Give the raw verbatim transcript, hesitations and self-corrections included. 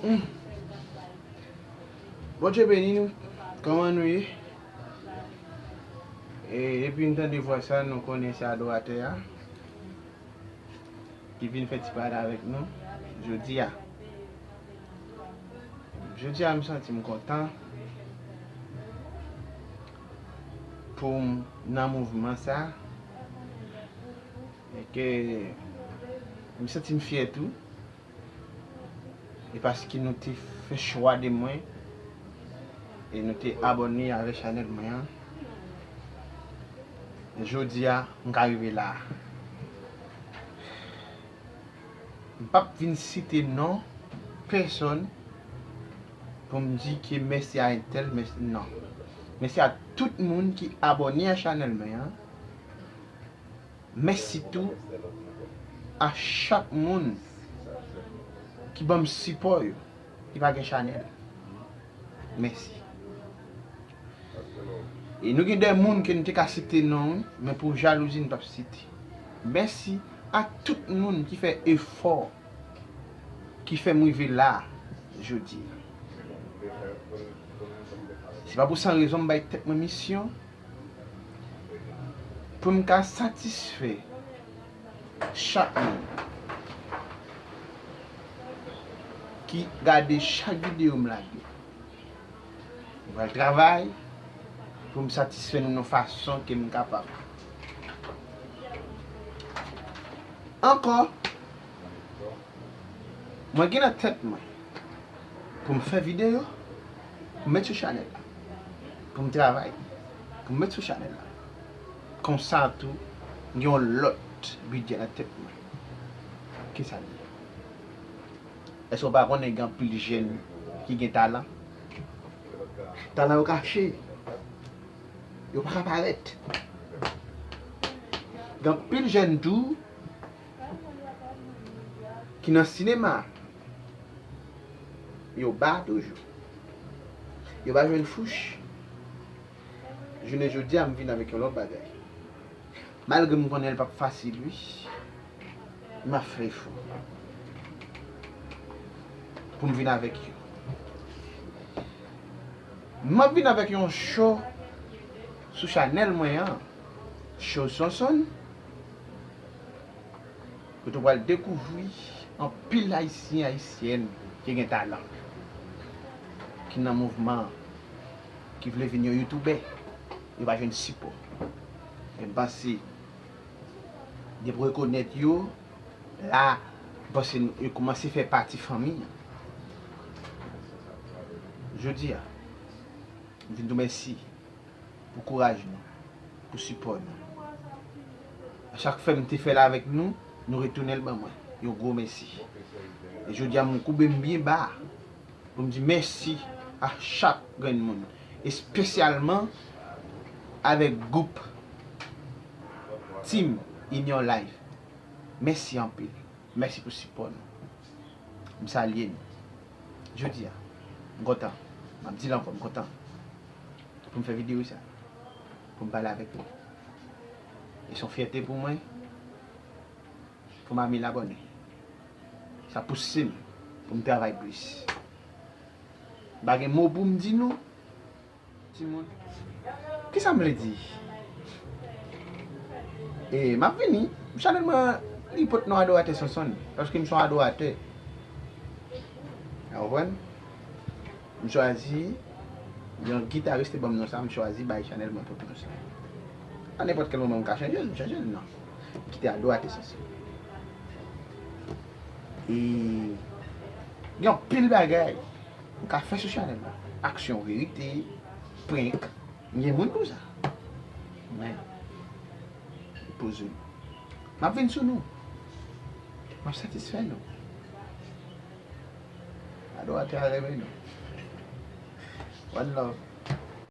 Mm. Bondye beni nou. Kòman nou ye? E, depi n tande vwa sa, nou konnen se adoratè a ki vin fè ti pale avèk nou jodi a. Jodi a, m santi m kontan pou m nan mouvman sa. E ke m santi m fyè tou. E paske nou te fè chwa de mwen e nou te abòne avèk chanèl mwen an, jodi a, m ka rive la a. M p ap vin site non pèsòn pou m di ke mèsi a entèl, mèsi, non. Mèsi a tout moun ki abòne a chanèl mwen an. Mèsi tou a chak moun ki ban m sipò yo, ki pa gen chanèl. Mèsi. E nou gen de moun ke n te ka site non, wi, men pou jalouzi, n p ap site. Mèsi a tout moun ki fè efò, ki fè m rive la a, jodi a. Se pa pou san rezon m bay tèt mwen misyon pou m ka satisfè chak moun ki gade chak videyo m lage. M pral travay pou m satisfè nou nan fason ke m kapab. Ankò, mwen gen nan tèt mwen pou m fè videyo, pou m met sou chanèl la, pou m travay, pou m met sou chanèl la. Konsa tou, m gen yon lòt bidjè nan tèt mwen. Kisa l ye? Èske w pa konnen gen anpil jèn ki gen talan? Talan yo kache. Yo pa ka parèt. Gen anpil jèn tou ki nan sinema. Yo ba toujou. Yo pa jwenn fouch. Jounen jodi a, m vin avèk yon lòt bagay. Malgre m konnen l p ap fasil, wi. M ap fè efò pou m vin avèk yo. M ap vin avèk yon show sou chanèl mwen an. Show Sonson. Kote w pral dekouvri anpil Ayisyen, Ayisyèn ki gen talan, ki nan mouvman an, ki vle vin yon youtoubè, yo pa jwenn sipò. Men m panse, depi w rekonèt yo, la, m panse yo kòmanse fè pati fanmi an. Jodi a, m vin di w mèsi pou kouraj nou, pou sipò nou. A chak fè m te fè l avèk nou, nou retounen l ban mwen. Yon gwo mèsi. E jodi a, m koube m byen ba pou m di mèsi a chak grenn moun, espesyalman avèk gwoup Team Union Live. Mèsi anpil. Mèsi pou sipò nou. M salye nou. Jodi a, m kontan. M ap di l ankò, m kontan pou m fè videyo sa, pou m pale avèk nou. E se yon fyète pou mwen, pou m a mil abòne. Sa pouse m pou m travay plis. M pa gen mo pou m di nou. Timoun. Kisa m vle di? E, m ap vini. Chanèl mwen, li pot non Adoratè Sonson, paske m se yon adoratè. Ou konprann? M chwazi, yon gitaris te ban m non sa, m chwazi bay chanèl mwen pot non sa. A nenpòt kèl moman m ka chanje l, m chanje l non. Kite Adoratè Sonson. E, gen anpil bagay m ka fè sou chanèl la. Aksyon, verite, prank. M gen moun pou sa. Men, poze nou. M ap vin sou nou. M ap satisfè nou. Adoratè a renmen nou. One love.